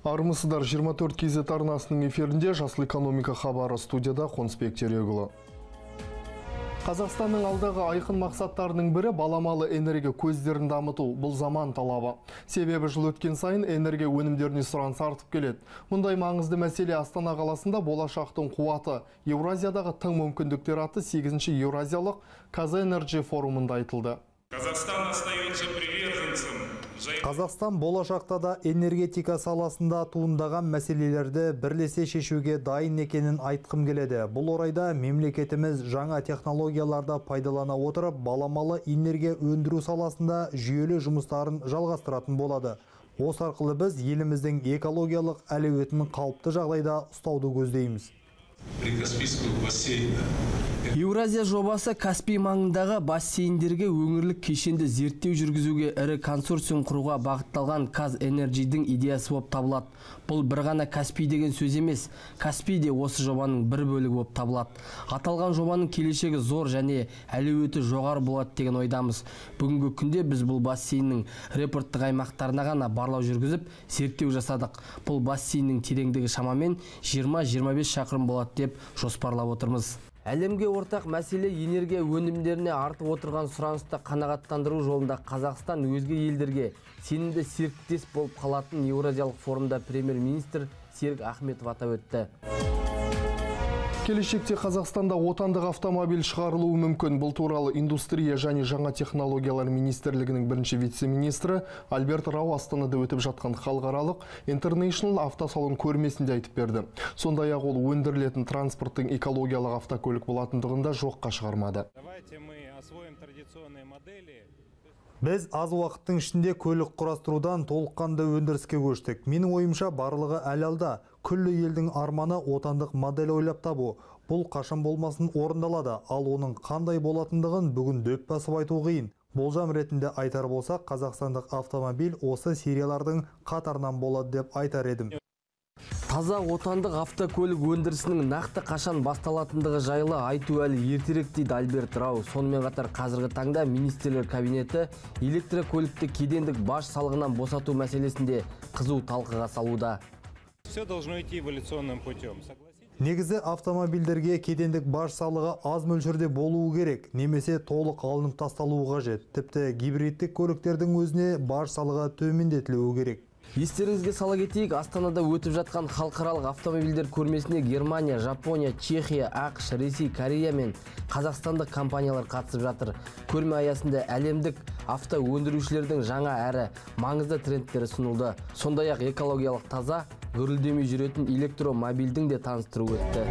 Армысыздар, 24 KZ арнасының эфирінде «Жасыл экономика» хабары, студияда Қонысбек Терегұлы. Қазақстанның алдағы айқын мақсаттарының бірі баламалы энергия көздерін дамыту. Бұл заман талабы. Себебі жыл өткен сайын энергия өнімдеріне сұраныс артып келеді. Мұндай маңызды мәселе Астана қаласында «Болашақтың қуаты, Еуразиядағы тың мүмкіндіктер» атты 8-ші Еуразиялық KazEnergy форумында айтылды. Казахстан остается приверженцем. Қазақстан болашақта да энергетика саласында туындаған мәселелерді бірлесе шешуге дайын екенін айтқым келеді. Бұл орайда мемлекетіміз жаңа технологияларды пайдалана отырып, баламалы энергия өндіру саласында жүйелі жұмыстарын жалғастыратын болады. Осы арқылы біз еліміздің экологиялық әлеуетін қалыпты жағдайда ұстауды көздейміз. Прикаспийского бассейна. Еуразия жобасы Каспий маңындағы бассейндерге өңірлік кешенді зерттеу жүргізуге ірі консорциум құруға бағытталған KazEnergy'дің идеясы болып табылады. Бұл бір ғана Каспий деген сөз емес, Каспий де осы жобаның бір бөлігі болып табылады. Аталған жобаның келешегі зор және әлеуеті жоғары болады деген ойдамыз. Бүгінгі күнде біз бұл бассейннің репорттық аймақтарына ғана барлау жүргізіп, зерттеу жасадық. Бұл бассейннің тереңдігі шамамен 20-25 шақырым болады деп жоспарлап отырмыз. Әлемге ортақ мәселе энергия өнімдеріне артып отырған сұранысты қанағаттандыру жолында Қазақстан өзге елдерге сенімді серіктес болып қалатын Еуразиялық форумда премьер-министр Серік Ахметов атап өтті. Келешекте Қазақстанда отандық автомобиль шығарылуы мүмкін. Бұл туралы Индустрия және жаңа технологиялар министрлігінің бірінші вице-министрі Альберт Рау Астанада өтіп жатқан халықаралық International автосалон көрмесінде айтып берді. Сондай-ақ ол өндірілетін транспорттың экологиялық автокөлік болатындығын да жоққа шығармады. Давайте мы освоим традиционные модели. Біз аз уақыттың ішінде көлік құрастырудан толыққанды өндіріске көштік. Менің ойымша, барлығы әлі алда. Күллі елдің арманы отандық модель ойлап табу. Бұл қашан болмасын орындалады, ал оның қандай болатындығын бүгін дөп басып айту қиын. Болжам ретінде айтар болсақ, қазақстандық автомобиль осы сериялардың қатарынан болады деп айтар едім. Таза отандық автокөлік өндірісінің нақты қашан басталатындығы жайлы айту әлі ертерек дейді Альберт Рау. Сонымен қатар қазіргі таңда министрлер кабинеті электрокөлікті кедендік баж салығынан босату мәселесінде қызу талқыға салуда. Все должно идти эволюционным путем. Согласитесь? Негізі автомобильдерге кедендік баж салығы аз мөлшерде болуы керек, немесе толық алынып тасталуы қажет. Тіпті гибридтік көліктердің өзіне баж салығы төмендетілуі керек. Естеріңізге сала кетейік, Астанада өтіп жатқан халықаралық автомобильдер көрмесіне Германия, Жапония, Чехия, АҚШ, Ресей, Корея мен қазақстандық компаниялар қатысып жатыр. Көрме аясында әлемдік авто өндірушілердің жаңа әрі маңызды трендтері ұсынылды. Сондай-ақ экологиялық таза, гүрілдемей жүретін электромобильдің де таныстыру өтті.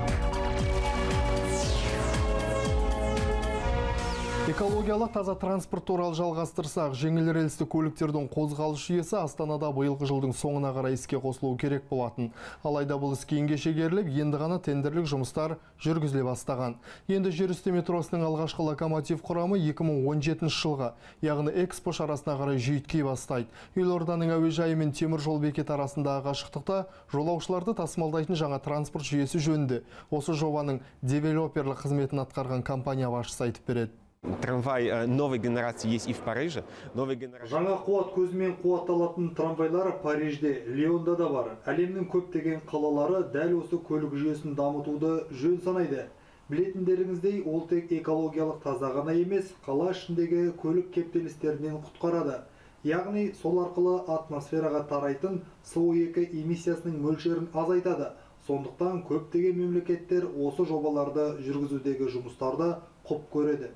Экологиялық таза транспорт туралы жалғастырсақ, жеңіл рельсті көліктердің қозғалыс жүйесі Астанада биылғы жылдың соңына қарай іске қосылуы керек болатын. Алайда бұл іс кейінге шегеріліп, енді ғана тендерлік жұмыстар жүргізіле бастаған. Енді жерүсті метросының алғашқы локомотив құрамы 2017 жылғы, яғни Экспо шарасына қарай жүйткей бастайды. Елорданың әуежайы мен темір жол бекеті арасындағы қашықтықта жолаушыларды тасымалдайтын жаңа транспорт жүйесі жөнінде осы жобаның девелоперлік қызметін атқарған компания басшысы айтып береді. Трамвай новой генерации есть и в Париже. Новой генерации. Жаңа қуат көзімен қуатталатын трамвайлар Парижде, Лионда да бар. Әлемнің көптеген қалалары дәл осы көлік жүйесін дамытуды жөн санайды. Білетіндеріңіздей, ол тек экологиялық таза ғана емес, қала ішіндегі көлік кептелістерінен құтқарады. Яғни сол арқылы атмосфераға тарайтын СО2 эмиссиясының мөлшерін азайтады. Сондықтан көптеген мемлекеттер осы жобаларды жүргізудегі жұмыстарды құп көреді.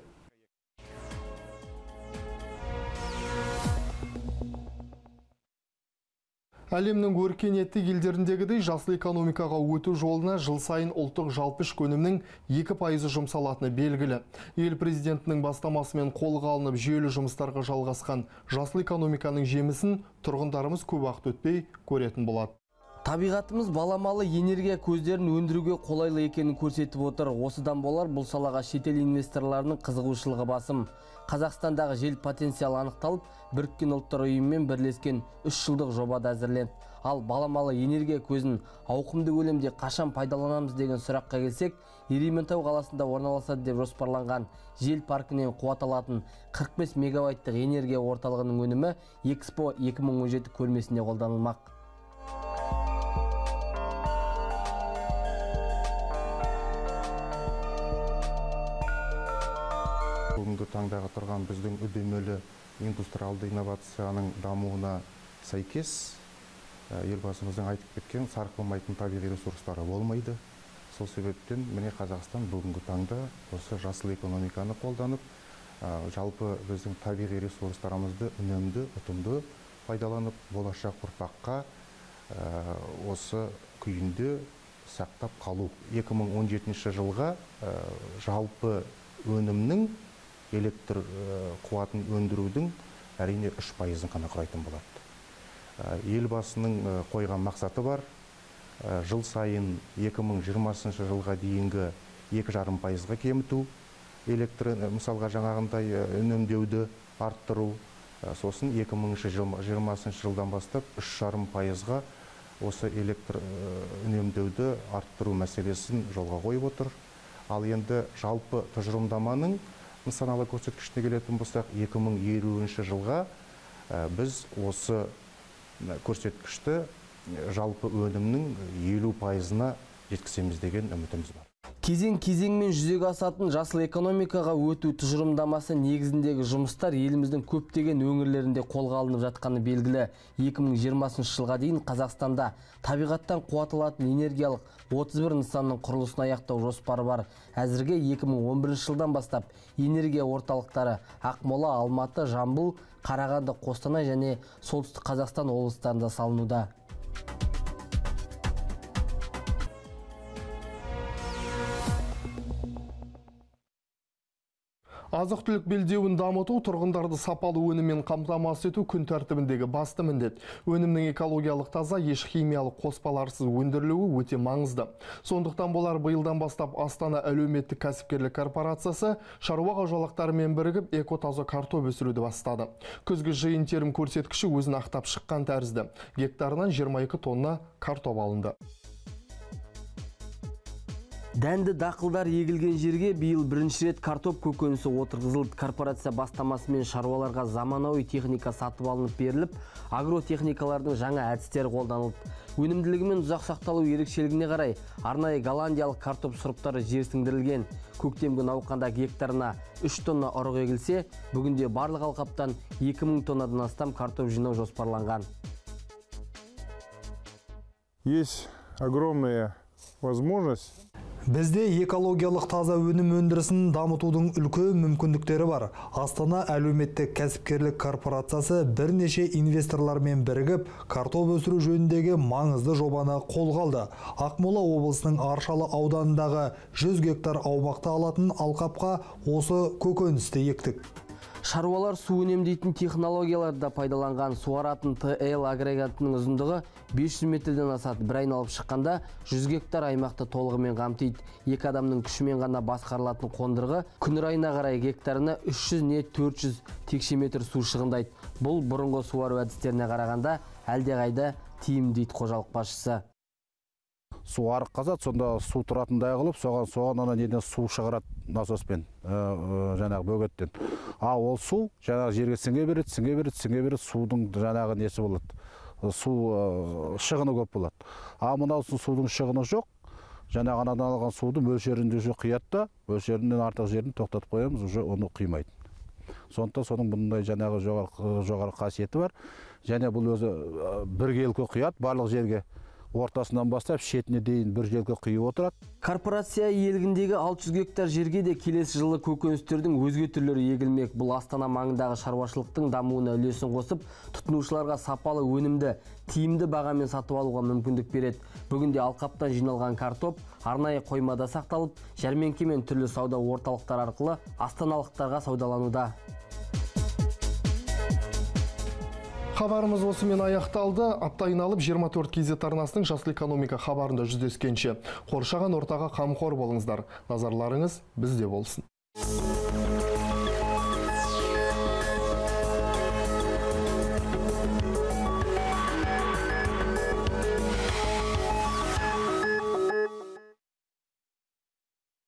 Әлемнің өркениетті елдеріндегідей жасыл экономикаға өту жолына жыл сайын ұлттық жалпы ішкі өнімнің 2% жұмсалатыны белгілі. Ел президентінің бастамасымен қолға алынып жүйелі жұмыстарға жалғасқан жасыл экономиканың жемісін тұрғындарымыз көп уақыт өтпей көретін болады. Табиғатымыз баламалы энергия көздерін өндіруге қолайлы екенін көрсетіп отыр. Осыдан болар бұл салаға шетел инвесторларының қызығушылығы басым. Қазақстандағы жел потенциалы анықталып, Біріккен Ұлттар Ұйымымен бірлескен 3 жылдық жоба да әзірленді. Ал баламалы энергия көзін ауқымды көлемде қашан пайдаланамыз деген сұраққа келсек, Ерейментау қаласында орналасады деп жоспарланған жел паркінен қуат алатын 45 мегаваттық энергия орталығының өнімі Экспо 2017 көрмесінде қолданылмақ. Бүгінгі таңдағы тұрған біздің үдемелі индустриалды инновацияның дамуына сәйкес елбасымыздың айтып кеткен сарқылмайтын табиғи ресурстары болмайды. Сол себептен міне Қазақстан бүгінгі таңда осы жасыл экономиканы қолданып, жалпы біздің табиғи ресурстарымызды үнемді, ұтымды пайдаланып, болашақ ұрпаққа осы күйінде сақтап қалу. 2017 жылға жалпы өнімнің электр қуатын өндірудің әрине 3%-ын ғана құрайтын болады. Елбасының қойған мақсаты бар. Жыл сайын 2020 жылға дейінгі 2,5%-ға кеміту, электр мысалға жаңағындай үнемдеуді арттыру, сосын 2020 жылдан бастап 3,5%-ға осы электр үнемдеуді арттыру мәселесін жолға қойып отыр. Ал енді жалпы тұжырымдаманың нысаналы көрсеткішіне келетін болсақ, 2050 жылға біз осы көрсеткішті жалпы өнімнің 50%-ына жеткіземіз деген үмітіміз бар. Кезең-кезеңмен жүзеге асатын жасыл экономикаға өту тұжырымдамасы негізіндегі жұмыстар еліміздің көптеген өңірлерінде қолға алынып жатқаны белгілі. 2020 жылға дейін Қазақстанда табиғаттан қуат алатын энергиялық 31 нысанның құрылысын аяқтау жоспары бар. Әзірге 2011 жылдан бастап энергия орталықтары Ақмола, Алматы, Жамбыл, Қарағанды, Қостанай және Солтүстік Қазақстан облыстарында салынуда. Азық-түлік белдеуін дамыту, тұрғындарды сапалы өніммен қамтамасыз ету күн тәртібіндегі басты міндет. Өнімнің экологиялық таза, еш химиялық қоспаларсыз өндірілуі өте маңызды. Сондықтан болар биылдан бастап Астана әлеуметтік кәсіпкерлік корпорациясы шаруа қожалықтарымен бірігіп эко-таза картоп өсіруді бастады. Күзгі жиын-терім көрсеткіші өзін ақтап шыққан тәрізді. Гектарынан 22 тонна картоп алынды. Дәнді дақылдар егілген жерге биыл бірінші рет картоп көкөнісі отырғызылды. Корпорация бастамасымен шаруаларға заманауи техника сатып алынып беріліп, агротехникалардың жаңа әдістері қолданылды. Өнімділігі мен ұзақ сақталу ерекшелігіне қарай арнайы голландиялық картоп сұрыптары жер сіңдірілген. Көктемгі науқанда гектарына 3 тонна ұрық егілсе, бүгінде барлық алқаптан 2000 тоннадан астам картоп жинау жоспарланған. Есть огромная возможность. Бізде экологиялық таза өнім өндірісін дамытудың үлкен мүмкіндіктері бар. Астана әлеуметтік кәсіпкерлік корпорациясы бірнеше инвесторлармен бірігіп, картоп өсіру жөніндегі маңызды жобаны қолға алды. Ақмола облысының Аршалы ауданындағы 100 гектар аумақты алатын алқапқа осы көкөністі ектік. Шаруалар су үнемдейтін технологияларды да пайдаланған. Суаратын ТЛ агрегатының ұзындығы 500 метрден асады. Бір айналып шыққанда 100 гектар аймақты толығымен қамтиды. Екі адамның күшімен ғана басқарылатын қондырғы күн райына қарай гектарына 300 не 400 текше метр су шығындайды. Бұл бұрынғы суару әдістеріне қарағанда әлдеқайда тиімді, дейді қожалық басшысы. Су арық қазады, сонда су тұратындай қылып, соған ана неден су шығарады насоспен, жаңағы бөгеттен. А ол су жаңағы жерге сіңе береді, сіңе береді, сіңе береді, судың жаңағы несі болады, су шығыны көп болады. А мынау судың шығыны жоқ, жаңағы анадан алған суды мөлшерінде уже құяды да, мөлшерінен артық жерін тоқтатып қоямыз, уже оны құймайды. Сондықтан соның бұндай жаңағы жоғары қасиеті бар. Және бұл өзі біркелкі құяды барлық жерге. Ортасынан бастап шетіне дейін бір жерге құйып отырады. Корпорация иелігіндегі 600 гектар жерге де келесі жылы көкөністердің өзге түрлері егілмек. Бұл Астана маңындағы шаруашылықтың дамуына үлесін қосып, тұтынушыларға сапалы өнімді тиімді бағамен сатып алуға мүмкіндік береді. Бүгінде алқаптан жиналған картоп арнайы қоймада сақталып, жәрмеңке мен түрлі сауда орталықтары арқылы астаналықтарға саудалануда. Хабарымыз осымен аяқталды. Апта айналып 24 KZ арнасының «Жасыл экономика» хабарында жүздескенше. Қоршаған ортаға қамқор болыңыздар. Назарларыңыз бізде болсын.